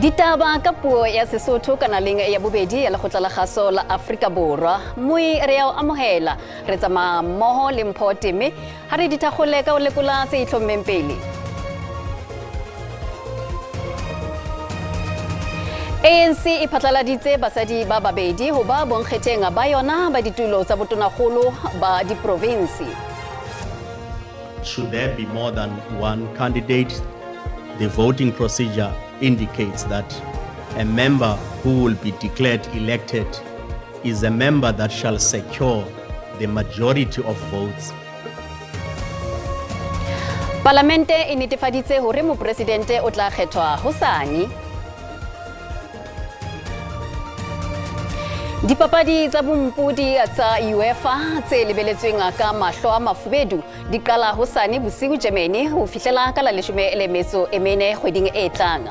Ditaba ka puo ya Sesotho kanaleng ya bobedi ya Lekgotla la Kgaso la Afrika Borwa. Moi re ya o amohela. Re tsamaya mmoho le Mpho Teme ha re dithakgole ka ho lekola tse itlhommeng pele. ANC e phatlaladitse basadi ba babedi ho ba bonkgetheng ba yona ba ditulo tsa botonakgolo ba diprovinsi. Should there be more than one candidate, the voting procedure indicates that a member who will be declared elected is a member that shall secure the majority of votes. Palamente e netefaditse hore mopresidente o tla kgethwa hosane. Dipapadi tsa bompodi tsa UEFA tse lebeletsweng ka mahlo a mafubedu di qala hosane bosiu Germany ho fihlela ka la leshome le metso e mene kgweding e tlang.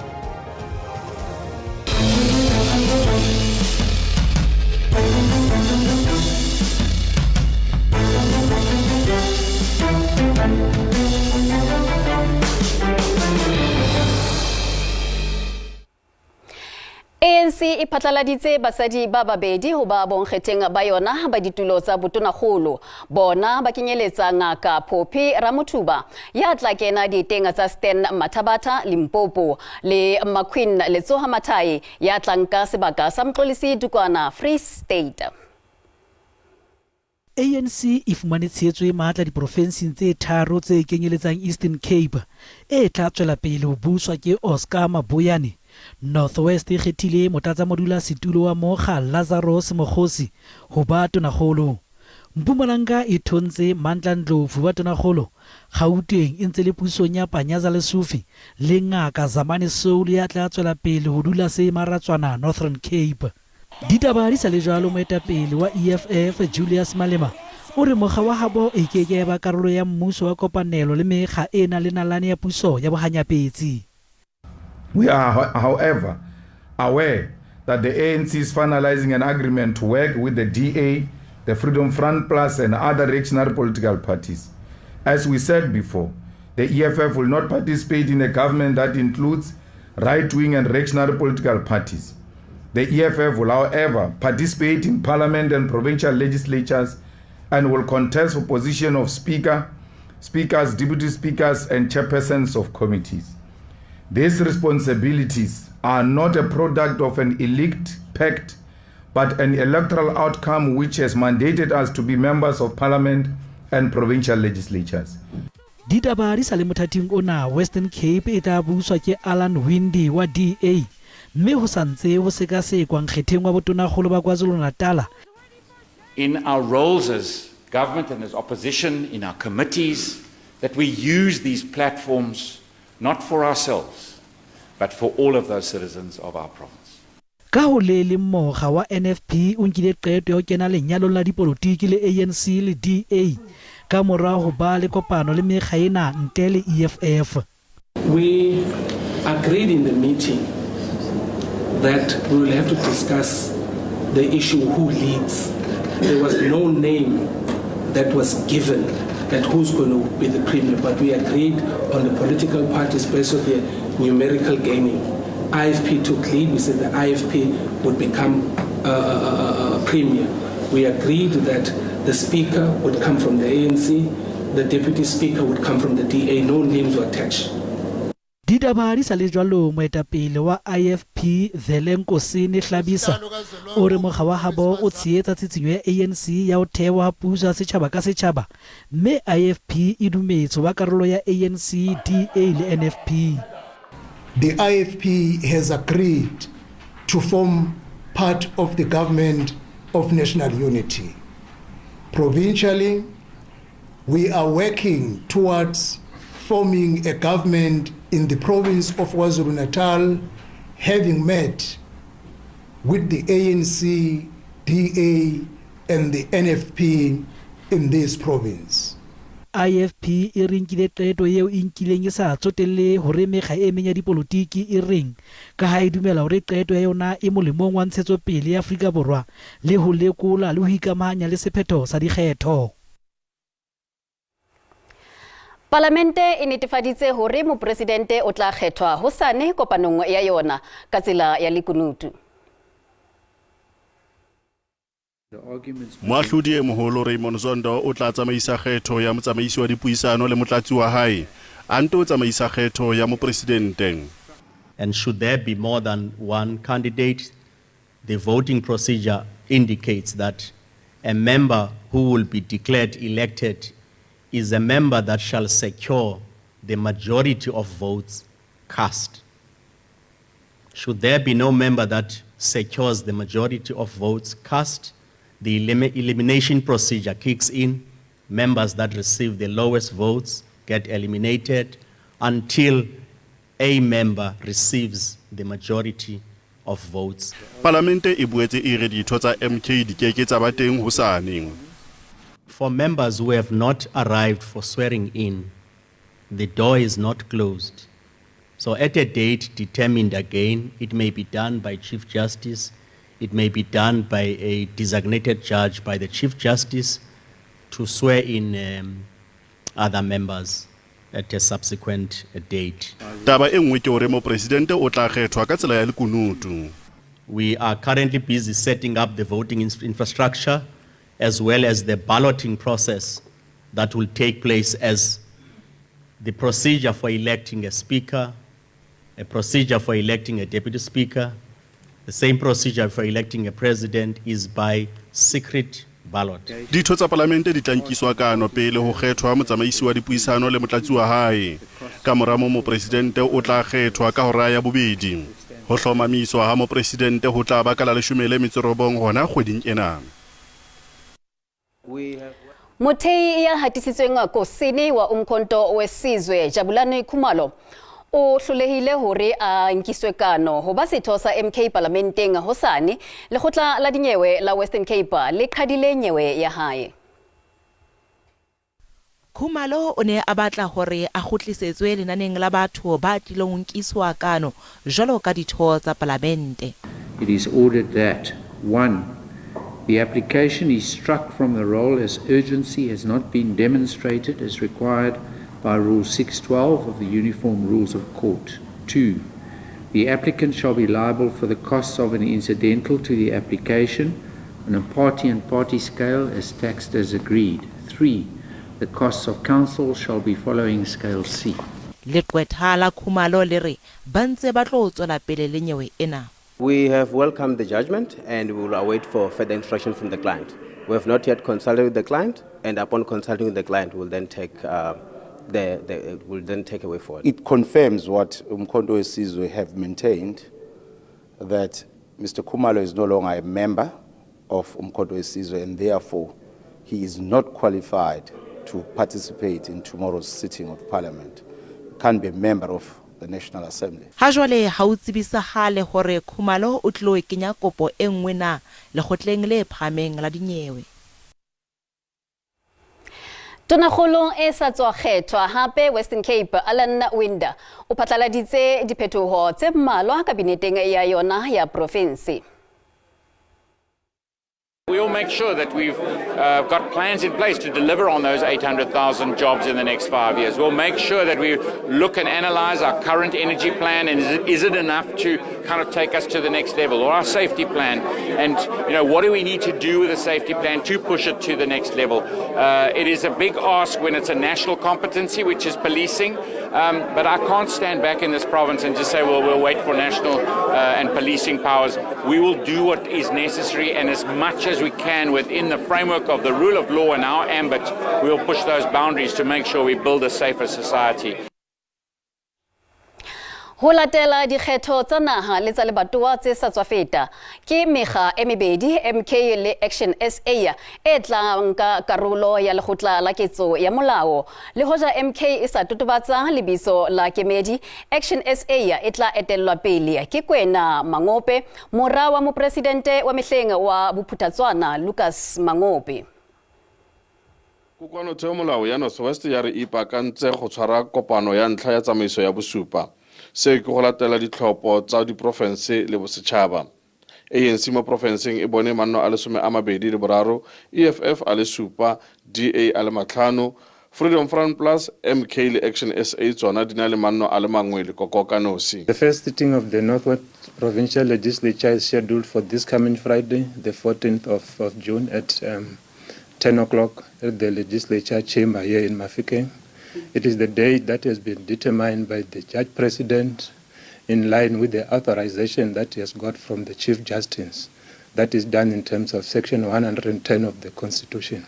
ANC e phatlaladitse basadi ba babedi ho ba bonkgetheng ba yona ba ditulo tsa botonakgolo. Bona ba kenyeletsa Ngaka Phophi Ramothuba ya tla kena dieteng tsa Stan Mathabatha Limpopo le MaQueen Letsoha Mathae ya tla nka sebaka sa Mxolisi Dukwana Free State. ANC e fumane tshehetso e matla diprofensing tse tharo tse kenyeletsang Eastern Cape e tla tswela pele ho buswa ke Oscar Mabuyane. North West e kgethile motlatsamodulasetulo wa mokga Lazarus Mokgosi ho ba tonakgolo. Mpumalanga e thontse Mandla Ndlovu ba tonakgolo, Gauteng e ntse le pusong ya Panyaza Lesufi le Ngaka Zamani Saul ya tla tswela pele ho dula seemaratswana Northern Cape. Ditaba di sa le jwalo, moetapele wa EFF Julius Malema o re mokga wa habo e ke ke ya eba karolo ya mmuso wa kopanelo le mekga e nang le nalane ya puso ya bohanyapetsi. We are, however, aware that the ANC is finalizing an agreement to work with the DA, the Freedom Front Plus and other reactionary political parties. As we said before, the EFF will not participate in a government that includes right-wing and reactionary political parties. The EFF will, however, participate in parliament and provincial legislatures and will contest for position of speaker, speakers, deputy speakers, and chairpersons of committees. These responsibilities are not a product of an elite pact, but an electoral outcome which has mandated us to be members of parliament and provincial legislatures. Ditaba di sa le mothating ona, Western Cape e tla buswa ke Alan Winde wa DA, mme ho sa ntse ho sekasekwa nkgetheng wa botonakgolo ba KwaZulu-Natala. In our roles as government and as opposition, in our committees, that we use these platforms not for ourselves, but for all of those citizens of our province. Ka ho le leng mokga wa NFP o nkile qeto ya ho kena lenyalong la dipolotiki le ANC le DA ka mora ho ba le kopano le mekga ena ntle le EFF. We agreed in the meeting that we will have to discuss the issue who leads. There was no name that was given that who's going to be the premier, but we agreed on the political parties based on the numerical gaining. IFP took lead. We said the IFP would become a premier. We agreed that the speaker would come from the ANC, the deputy speaker would come from the DA. No names were attached. Ditaba di sa le jwalo, moetapele wa IFP Velenkosini Hlabisa o re mokga wa habo o tshehetsa tshitshinyo ya ANC ya ho thehwa ha puso ya setjhaba ka setjhaba mme IFP e dumetse ho ba karolo ya ANC, DA le NFP. The IFP has agreed to form part of the government of national unity. Provincially, we are working towards forming a government in the province of KwaZulu-Natal, having met with the ANC, DA and the NFP in this province. IFP e re nkile qeto eo e nkileng e sa tsotelle hore mekga e meng ya dipolotiki e reng, ka ha e dumela hore qeto ya yona e molemong wa ntshetsopele ya Afrika Borwa le ho lekola le ho ikamahanya le sephetho sa dikgetho. Palamente e netefaditse hore mopresidente o tla kgethwa hosane kopanong ya yona ka tsela ya lekunutu. Moahlodi e moholo Raymond Zondo o tla tsamaisa kgetho ya motsamaisi wa dipuisano le motlatsi wa hae, a nto tsamaisa kgetho ya mopresidente. And should there be more than one candidate, the voting procedure indicates that a member who will be declared elected is a member that shall secure the majority of votes cast. Should there be no member that secures the majority of votes cast, the elimination procedure kicks in. Members that receive the lowest votes get eliminated until a member receives the majority of votes. Palamente e boetse e re ditho tsa MK di ke ke tsa ba teng hosane. For members who have not arrived for swearing in, the door is not closed. So at a date determined again, it may be done by Chief Justice, it may be done by a designated judge, by the Chief Justice, to swear in other members at a subsequent date. Taba e nngwe ke hore mopresidente o tla kgethwa ka tsela ya lekunutu. We are currently busy setting up the voting infrastructure as well as the balloting process that will take place as the procedure for electing a speaker, a procedure for electing a deputy speaker, the same procedure for electing a president is by secret ballot. Ditho tsa palamente di tla nkiswa kano pele ho kgethwa motsamaisi wa dipuisano le motlatsi wa hae. Ka mora moo mopresidente o tla kgethwa ka hora ya bobedi. Ho hlomamiswa ha mopresidente ho tla ba ka la 19 hona kgweding ena. Mothei ya hatisitsweng kosene wa Umkhonto weSizwe Jabulani Khumalo o hlolehile hore a nkiswe kano ho ba setho sa MK palamenteng hosane. Lekgotla la dinyewe la Western Cape le qhadile nyewe ya hae. Khumalo o ne a batla hore a kgutlisetswe lenaneng la batho ba tlileng ho nkiswa kano jwalo ka ditho tsa palamente. It is ordered that 1, the application is struck from the roll as urgency has not been demonstrated as required by Rule 612 of the Uniform Rules of Court. 2, the applicant shall be liable for the costs of an incidental to the application on a party and party scale as taxed as agreed. 3, the costs of counsel shall be following scale C. Leqwetha la Khumalo le re ba ntse ba tlo tswela pele le nyewe ena. We have welcomed the judgment and we will await for further instruction from the client. We have not yet consulted with the client, and upon consulting with the client, we'll then take the will then take a way forward. It confirms what Umkhonto weSizwe have maintained, that Mr. Khumalo is no longer a member of Umkhonto weSizwe and therefore he is not qualified to participate in tomorrow's sitting of Parliament. Can't be a member of the National Assembly. Ha jwale ha o tsebisahale hore Khumalo o tlilo kenya kopo e nngwe na lekgotleng le phahameng la dinyewe. Tonakgolo e sa tswa kgethwa hape Western Cape Alan Winde o phatlaladitse diphetoho tse mmalwa kabineteng ya yona ya provinsi. We will make sure that we've got plans in place to deliver on those 800,000 jobs in the next 5 years. We'll make sure that we look and analyze our current energy plan and is it enough to kind of take us to the next level, or our safety plan, and what do we need to do with the safety plan to push it to the next level. It is a big ask when it's a national competency, which is policing, but I can't stand back in this province and just say, "Well, we'll wait for national and policing powers." We will do what is necessary, and as much as we can within the framework of the rule of law and our ambit, we will push those boundaries to make sure we build a safer society. Ho latela dikgetho tsa naha le tsa lebatowa tse sa tswa feta, ke mekga e mebedi MK le Action SA e tla nka karolo ya lekgotla la ketso ya molao. Le hoja MK e sa totobatsa lebitso la kemedi, Action SA e tla etellwa pele ke Kwena Mangope, mora wa mopresidente wa mehleng wa Bophuthatswana Lucas Mangope. Kokoanotheo molao ya North West ya re ipaakantse go tshwara kopano ya ntlha ya tsamaiso ya bosupa. Se ke go latela ditlhopho tsa diporofense le bosetšhaba. ANC mo porofenseng e bone manno a le 23, EFF a le 7, DA a le 5, Freedom Front Plus, MK le Action SA tsona di na le manno a le mangwe lekoko ka nosi. The first sitting of the North West Provincial Legislature is scheduled for this coming Friday, the 14th of June at 10 o'clock at the Legislature Chamber here in Mafikeng. It is the date that has been determined by the Judge President in line with the authorization that he has got from the Chief Justice. That is done in terms of Section 110 of the Constitution.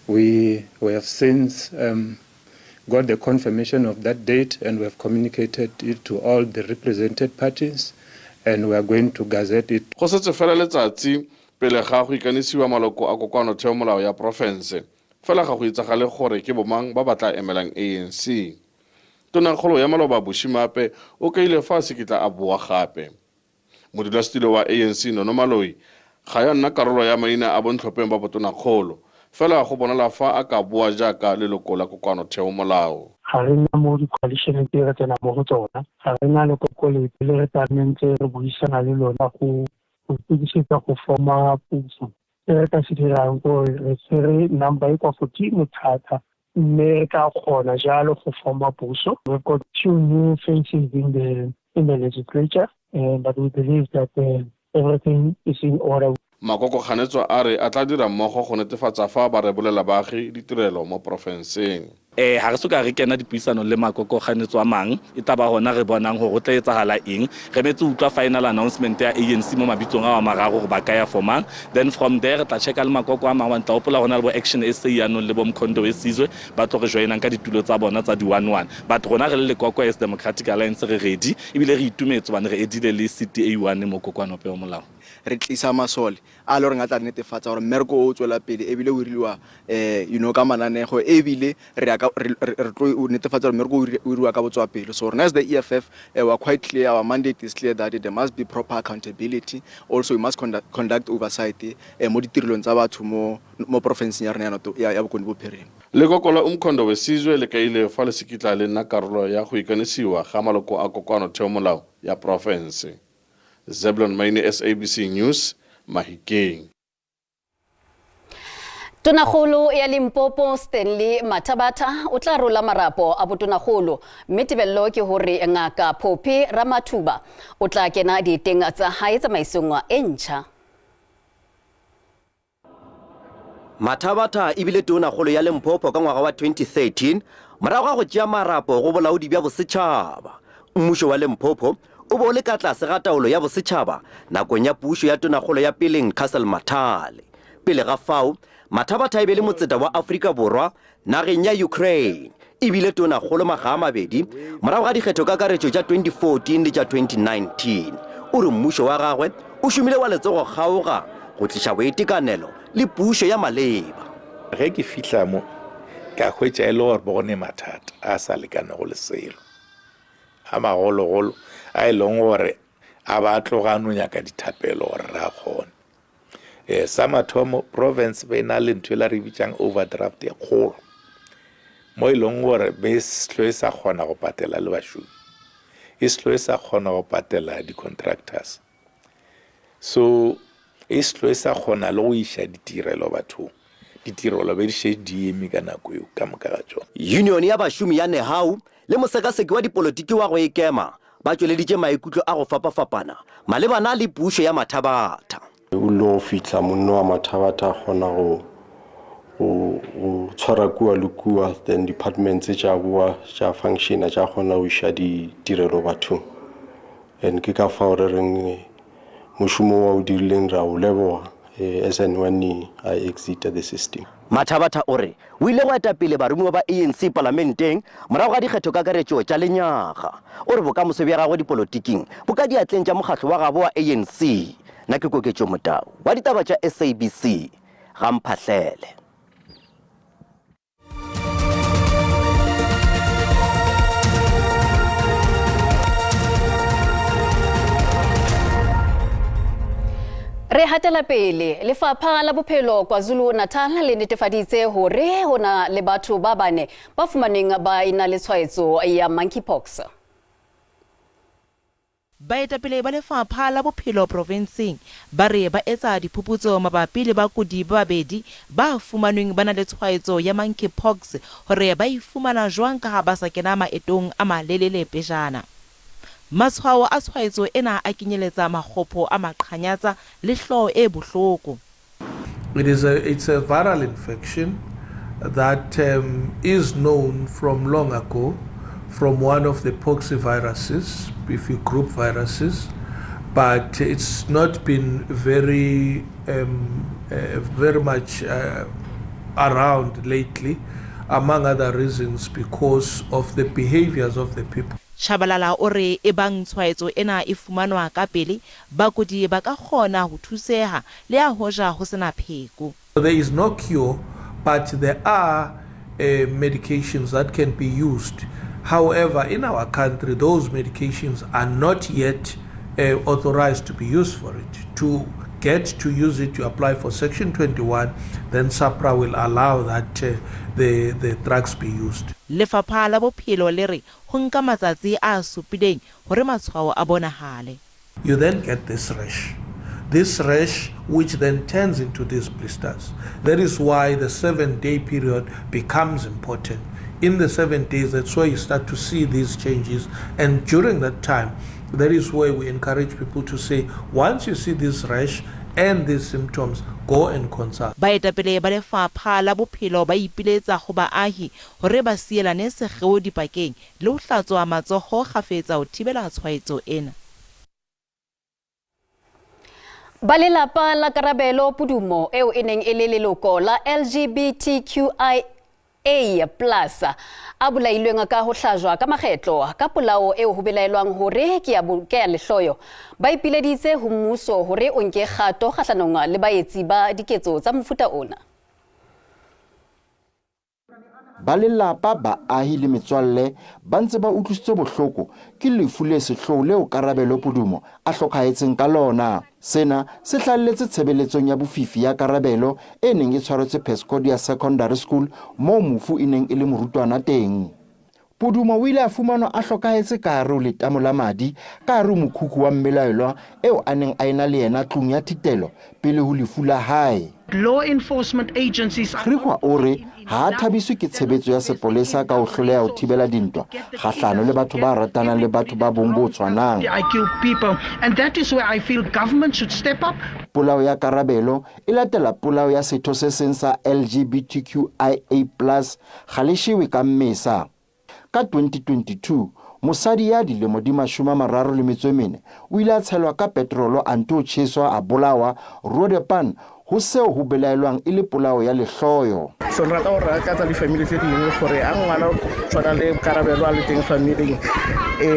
We have since got the confirmation of that date, and we have communicated it to all the represented parties, and we are going to gazette it. Go setse fela letsatsi pele ga go ikanisiwa maloko a kokoanotheo molao ya porofense. Fela ga go itsagale gore ke bomang ba ba tla emelang ANC. Tonakgolo ya maloba Bushy Maape o kaile fa a se kitla a boa gape. Modulasetilo wa ANC Nono Maloyi ga ya nna karolo ya maina a bontlhopheng ba botonakgolo. Fela go bonala fa a ka boa jaaka leloko la kokoanotheo molao. Ga re na mo di-coalition tse re tsenang mo go tsona, ga re na lekoko lepe le re tla nneng ntse re buisana le lona go itukisetsa go forma puso. Se re ka se dirang ke gore re tshwere number e kwa godimo thata, mme re tla kgona jalo go forma puso. We've got two new faces in the legislature, but we believe that everything is in order. Makoko kganetso a re a tla dira mmogo go netefatsa fa ba rebolela baagi ditirelo mo porofenseng. Ga re soka re kena dipuisano le makoko kganetso a mang, e tla ba hona re bonang gore go tla etsagala eng. Re metse utlwa final announcement ya ANC mo mabitsong a mararo gore ba ka ya for mang, then from there re tla checka le makoko a mangwe. Tla hopola hona le bo Action SA yanong le bo Mkhonto we Sizwe ba tlo re joinang ka ditulo tsa bona tsa di 1-1, but rona re le lekoko as Democratic Alliance re ready, ebile re itumetse hobane re edile le CTA 1 mo kokoano molao. Re tlisa masole a le goreng a tla netefatsa gore mmereko o tswela pele, ebile o iriwa ka mananego, ebile re tlo netefatsa gore mmereko o iriwa ka botswapelo. So rona as the EFF, we are quite clear, our mandate is clear that there must be proper accountability. Also we must conduct oversight mo ditirelong tsa batho mo porofenseng ya rona ya Bokone Bophirima. Lekoko la Umkhonto we Sizwe le kaile fa le se kitla le nna karolo ya go ikanisiwa ga maloko a kokoanotheo molao ya porofense. Zeblon Maine, SABC News, Mahikeng. Tonakgolo ya Limpopo Stanley Mathabatha o tla rola marapo a botonakgolo, mme tebello ke hore ngaka Phophi Ramathuba o tla kena diteng tsa hae tsamaisong e ntjha. Mathabatha ebile tonakgolo ya Limpopo ka ngwaga wa 2013 morago ga go tšea marapo go bolaodi bja bosetšhaba. Mmušo wa Limpopo o bo le ka tlase ga taolo ya bosetšhaba nakong ya pušo ya tonakgolo ya peleng Castle Mathale. Pele ga fao, Mathabatha e be le motseta wa Afrika Borwa nageng ya Ukraine, ebile tonakgolo makga a mabedi morago ga dikgetho kakaretšo tša 2014 le tša 2019. O re mmušo wa gagwe o šomile wa letsogo kgaoga go tliša boitekanelo le pušo ya maleba. Ge ke fihla mo, ka hwetša e le gore bone mathata a sa lekanego le selo, a magologolo a e leng gore a ba tloga no nyaka dithapelo gore re a kgone. Sa mathomo, province be na le ntho e la re bitsang overdraft e kgolo, mo e leng gore be se e sa kgona go patela le bašomi, e se e sa kgona go patela di-contractors, so e se e sa kgona le go iša ditirelo bathong. Ditirelo be di šetše di eme ka nako eo ka moka ga tšona. Union ya bašomi ya Nehau le mosekaseki wa dipolotiki wa go ikema ba tšweleditše maikutlo a go fapafapana malebana le pušo ya Mathabatha. O ile go fihla monna wa Mathabatha a kgona go tshwara kua le kua, then departments tša boa tša functiona, tša kgona go iša ditirelo bathong. And ke ka fao re reng mošomo wa o dirileng re a o leboga as and when I exit the system. Mathabatha o re o ile go eta pele baromiwa ba ANC palamenteng morago ga dikgetho kakaretšo tša lenyaga. O re bokamoso bja gagwe dipolotiking bo ka diatleng tša mokgatlo wa gabo wa ANC. Nna ke Koketšo Motau wa ditaba tša SABC, ga Mphahlele. Re hatela pele, lefapha la bophelo KwaZulu-Natal le netefaditse hore ho na le batho ba bane ba fumaneng ba ena le tshwaetso ya monkeypox. Baetapele ba Lefapha la Bophelo provenseng ba re ba etsa diphuputso mabapi le bakudi ba babedi ba fumanweng ba na le tshwaetso ya monkeypox hore ba e fumana jwang kaha ba sa kena maetong a malelele pejana. Matshwao a tshwaetso ena a kenyeletsa makgopho a maqhanyatsa le hlooho e bohloko. It is a, it's a viral infection that um, is known from long ago from one of the poxyviruses, if you group viruses, but it's not been very, um, very much around lately, among other reasons because of the behaviors of the people. Tshabalala o re ebang tshwaetso ena e fumanwa ka pele, bakudi ba ka kgona ho thuseha le ha hoja ho sena pheko. There is no cure, but there are uh, medications that can be used. However, in our country, those medications are not yet uh, authorized to be used for it. To get to use it, you apply for Section 21, then SAHPRA will allow that uh, the, the drugs be used. Lefapha la Bophelo le re ho nka matsatsi a supileng hore matshwao a bonahale. You then get this rash. This rash, which then turns into these blisters. That is why the 7 day period becomes important. In the 7 days, that's where you start to see these changes. And during that time, that is where we encourage people to say, once you see this rash and these symptoms, go and consult. Baetapele ba Lefapha la Bophelo ba ipiletsa ho baahi hore ba sielane sekgeo dipakeng le ho hlatswa matsoho kgafetsa ho thibela tshwaetso ena. Ba lelapa la Karabelo Pudumo eo e neng e le leloko la LGBTQIA plus a bolailweng ka ho hlajwa ka makgetlo ka polao eo ho belaelwang hore ke ya lehloyo, ba ipileditse ho mmuso hore o nke kgato kgahlanong le baetsi ba diketso tsa mofuta ona. Ba lelapa, baahi le metswalle ba ntse ba utlwisitswe bohloko ke lefu le sehloho leo Karabelo Pudumo a hlokahetseng ka lona. Sena se hlahelletse tshebeletsong ya bofifi ya Karabelo e neng e tshwaretswe Pescodia Secondary School moo mofu e neng e le morutwana teng. Pudumo o ile a fumanwa a hlokahetse ka hare ho letamo la madi ka hare ho mokhukhu wa mmelaelwa eo a neng a ena le yena tlung ya thitelo pele ho lefu la hae. Law enforcement agencies Grigwa o re ha a thabiswe ke tshebetso ya sepolesa ka ho hloleha ho thibela dintwa kgahlano le batho ba ratanang le batho ba bong bo tshwanang. IQ people, and that is where I feel government should step up. Polao ya Karabelo e latela polao ya setho se seng sa LGBTQIA plus Galeshewe ka Mmesa. Ka 2022, mosadi ya dilemo di 34 o ile a tshelwa ka petrolo a nto tjheswa a bolawa Roodepan ho seo ho belaelwang e le polao ya lehloyo. So re rata gore re ka tsa di-family tse dingwe gore a ngwana tshwana le Karabelo a le teng familing,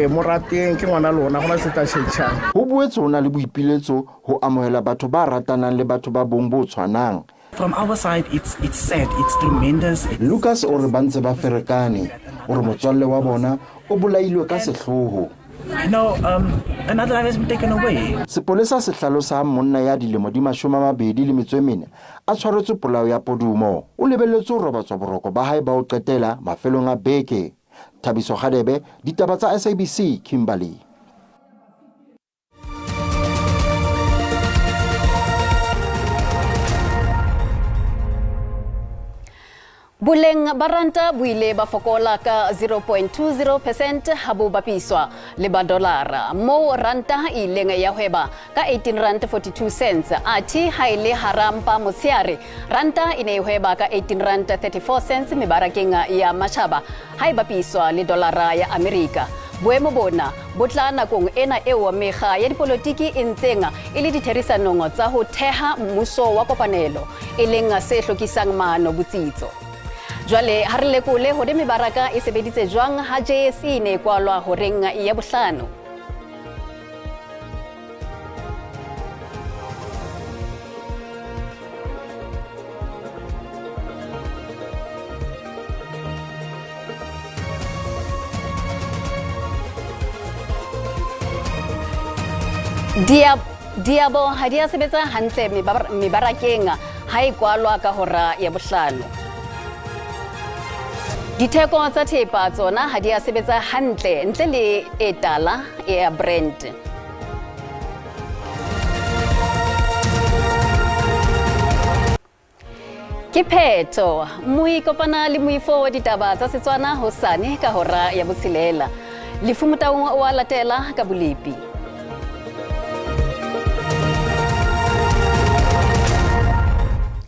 mo rateng, ke ngwana lona, gona se tla tšhentšhang. Ho boetse ho na le boipiletso ho amohela batho ba ratanang le batho ba bong bo tshwanang. From our side, it's sad, it's tremendous. Lucas o re ba ntse ba ferekane, o re motswalle wa bona o bolailwe ka sehloho. You know, another life has been taken away. Sepolesa se hlalosa monna ya dilemo di 24 a tshwaretswe polao ya Pudumo. O lebelletswe ho robatswa boroko ba hae ba ho qetela mafelong a beke. Thabiso Kgadebe, ditaba tsa SABC, Kimberley. Boleng ba ranta bo ile ba fokola ka 0.20% ha bo bapiswa le ba dollara, moo ranta e ileng ya hweba ka 18 rand 42 cents, athe ha e le hara mpa motsheare ranta e ne e hweba ka 18 rand 34 cents mebarakeng ya matjhaba ha e bapiswa le dollara ya Amerika. Boemo bona bo tla nakong ena eo mekga ya dipolotiki e ntseng e le ditherisanong tsa ho theha mmuso wa kopanelo, e leng se hlokisang maano botsitso. Jwale ha re lekole hore mebaraka e sebeditse jwang ha JSE e ne e kwalwa horeng ya bohlano. Diabo ha di a sebetsa hantle mebarakeng ha e kwalwa ka hora ya bohlano. Ditheko tsa thepa tsona ha di a sebetsa hantle ntle le e tala ya Brent. Ke phetho. Mmui kopana le moifo wa ditaba tsa Setswana hosane ka hora ya botshelela. Lefu Motaung wa latela ka bolepi.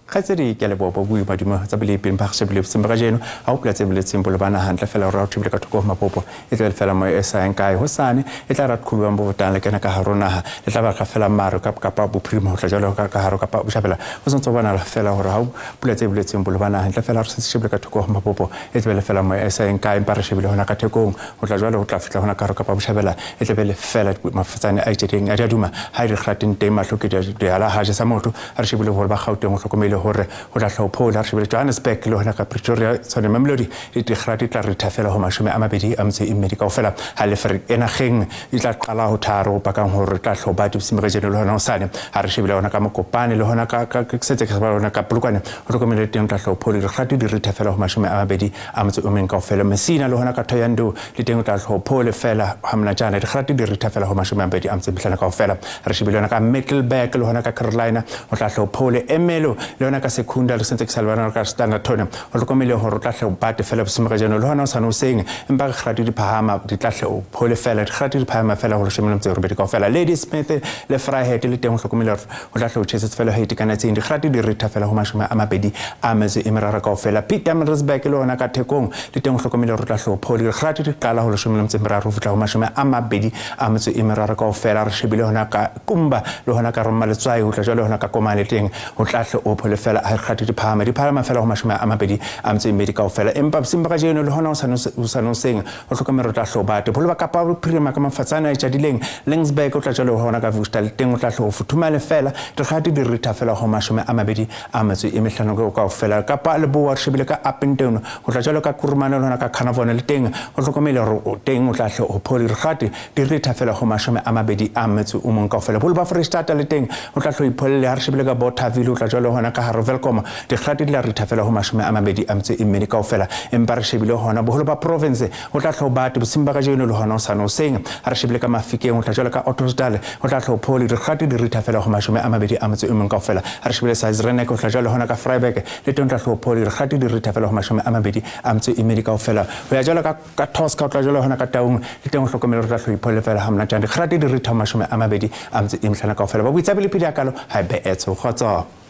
Kgaitsedi ke a leboha bobui badimo tsa bolepeng ba gase bolebiseng ba kajeno ha o pula tse boletseng bolo ba naha ntle fela gore o thibile ka thoko ho mapopo e tla fela moya e sa yang kae hosane e tla ra qhuluwang bo botang le kena ka haro naha le tla ba ka fela maro ka kapa bophirima ho tla jwalo ka haro kapa botjhabela ho santse ho bonahala fela hore ha o pula tse boletseng bolo ba naha ntle fela re sentse shebile ka thoko ho mapopo e tla fela moya e sa yang kae empa re shebile hona ka thekong ho tla jwalo ho tla fihla hona ka haro kapa botjhabela e tla be le fela mafatsane a itjedeng a diaduma ha e dikgateng teng mahlo ke diala ha jesa motho a re shebile hore ba Gauteng ho hlokomele hore ho tla hlophola re shebile Johannesburg le hona ka Pretoria tshwane Mamelodi ditikgara di tla ritha fela ho 24 kaofela ha le enageng di tla qala ho tharo ho pakang hore tla hloba dipsimegejeno le hona hosane ha re shebile hona ka Mokopane le hona ka setse ke ba hona ka Polokwane ho hlokomele teng tla hlophola dikgara di ritha fela ho 21 kaofela Messina le hona ka Thohoyandou le teng tla hlophola fela ha mona tjana dikgara di ritha fela ho 25 kaofela re shebile hona ka Middelburg le hona ka Carolina ho tla hlophola Emelo le hona ka Secunda le sentse ke sa lebana ka Standerton ho hlokomele hore o tla hle o bate fela bosimegejeno le hona o sane o seng empa dikgara di phahama di tla hle o phole fela dikgara di phahama fela ho 18 kaofela Ladysmith le Vryheid le teng ho hlokomele hore o tla hle o tjhesetse fela ho itekanetseng dikgara di ritha fela ho 23 kaofela Pietermaritzburg le hona ka Thekong le teng ho hlokomele hore o tla hle o phole dikgara di qala ho 13 ho fihla ho 23 kaofela re shebile hona ka Kumba le hona ka Rommaletswai ho tla jwale hona ka Komane teng ho tla hle o phole fela ha dikgara di phahama di phahama fela ho 22 kaofela empa bosiung ba kajeno le hona o sane o seng ho hlokomela o tla hle o bate boholo ba Kapa bophirima ka mafatsane a itjadileng Lensburg o tla jwale hona ka Woester le teng o tla hle o futhumale fela dikgara di ritha fela ho 25 kaofela Kapa Leboa re shebile ka Upington ho tla jwalo ka Kurumane le hona ka Carnarvon le teng ho hlokomele hore o teng o tla hle o phole dikgara di ritha fela ho 21 kaofela boholo ba Freistata le teng o tla hle o ipholle ha re shebile ka Bothaville o tla jwalo hona ka hare Welkom dikgara di tla ritha fela ho 24 kaofela empa re shebile hona boholo ba province o tla hle o bate bosiung ba kajeno le hona o sane o seng ha re shebile ka Mafikeng o tla jwalo ka Ottosdal o tla hle o phole dikgara di ritha fela ho 21 kaofela ha re shebile Sysrenek o tla jwalo hona ka Vryburg le teng o tla hle o phole dikgara di ritha fela ho 24 kaofela ho ya jwalo ka Tosca o tla jwalo hona ka Taung le teng o hlokomele hore o tla hle o iphole fela ha monatjana dikgara di ritha ho 25 kaofela ba boitsabile pele ya kalo ha e be etso kgotso.